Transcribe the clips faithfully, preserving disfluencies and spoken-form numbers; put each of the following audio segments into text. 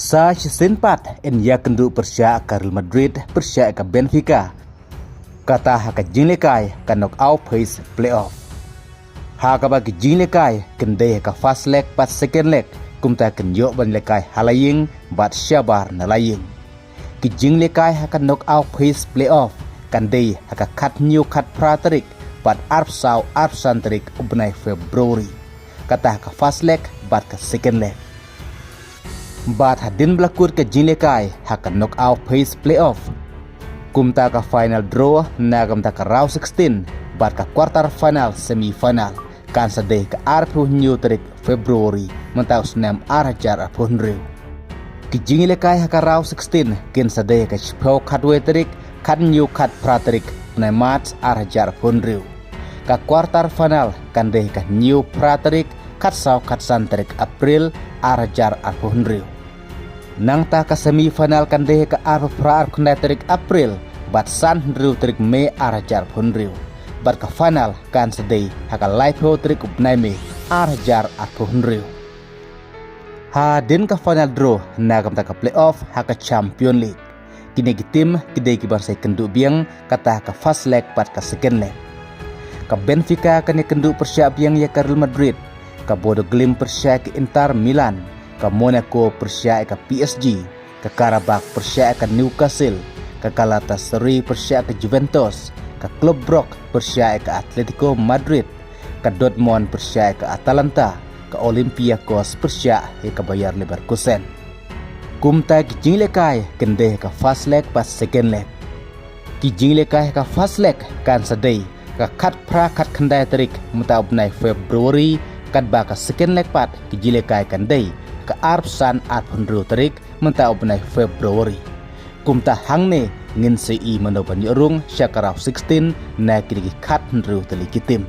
Sa shisien pat yn ïakynduh pyrshah ka Real Madrid pyrshah ka Benfica, kata ha ka jinglehkai ka knockout phase playoff. Ha kaba ki jinglehkai kin dei ha ka first leg bad second leg, kumta kin ïoh ban lehkai ha la ïing bad shabar na la ïing. Ki jinglehkai ha ka knockout phase playoff kan dei ha ka khathynñiew khatphra tarik bad arphew saw arphew san tarik u bnai February, kata ha ka first leg bad ka second leg. Bad hadien ba la kut ka jinglehkai ha ka knockout phase playoff, kumta ka final draw na ka bynta ka round sixteen bad ka quarter final, semi final kan sa dei ha ka arphew hynñiew tarik February mynta u snem ar hajar arphew hynriew. Ki jinglehkai ha ka round sixteen kin sa dei ha ka shiphew khatwei tarik, khathynñiew khatphra tarik bnai March ar hajar arphew hynriew. Ka quarter final kan dei ha ka hynñiew phra tarik, khatsaw khatsan tarik April ar hajar arphew hynriew. Nangta ka semi final kan dei ha ka arphew phra arphew khyndai tarik April bad san hynriew tarik May ar hajar arphew hynriew. Bad ka final kan sa dei ha ka laiphew tarik u bnai May ar hajar arphew hynriew. Hadien ka final draw na ka bynta ka playoff ha ka Champion League, kine ki team ki dei ki ban sa ïakynduh biang kata ha ka first leg bad ka second leg. Ka Benfica kan ïakynduh pyrshah biang ïa ka Real Madrid, ka Bodo Glimt pyrshah ïa ka Inter Milan, ka Monaco pyrshah ïa ka P S G, ka Karabakh pyrshah ïa ka Newcastle, ka Galatasaray pyrshah ïa ka Juventus, ka Club Brugge pyrshah ïa ka Atletico Madrid, ka Dortmund pyrshah ïa ka Atalanta, ka Olympiacos pyrshah ïa ka Bayer Leverkusen. Kumta ki jinglehkai kin dei ha ka first leg bad second leg. Ki jinglehkai ha ka first leg kan sa dei ha ka khatphra khatkhyndai tarik mynta u bnai February, katba ka second leg pat ki jinglehkai kan dei ha ka arphew san arphew hynriew tarik mynta u bnai February. Kumta hangne ngin sa ïohi mano ban ïoh rung sha ka round sixteen na kine ki khathynriew tylli ki team.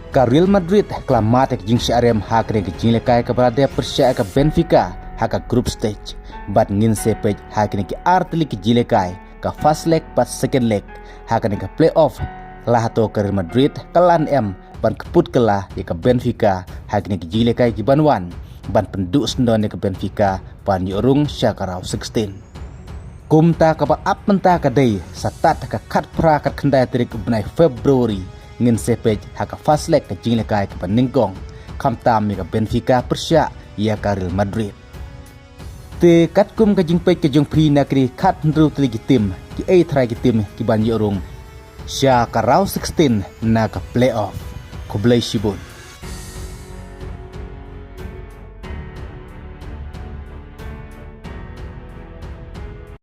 Ka Real Madrid ka la mad ïa ka jingshah rem ha kane ka jinglehkai kaba la dep pyrshah ïa ka Benfica ha ka group stage. Bad ngin sa peit ha kine ki ar tylli ki jinglehkai, ka first leg bad second leg ha kane ka playoff. La hato ka Real Madrid ka la em ban kyput kylla ïa ka Benfica ha kine ki jinglehkai ki ban wan, ban pynduh syndon ïa ka Benfica ban ïoh rung sha ka round sixteen. Kumta kaba ap mynta ka dei sa tad ha ka khatphra khatkhyndai tarik u bnai February, ngin sa peit ha ka first leg ka jinglehkai kaba nyngkong, khamtam ïa ka Benfica pyrshah ïa ka Real Madrid. Te katkum ka jingpeit ka jong phi na kine ki khathynriew tylli ki team, kiei trai ki team ki ban ïoh rung sha ka round sixteen na ka playoff? Khublei shibun.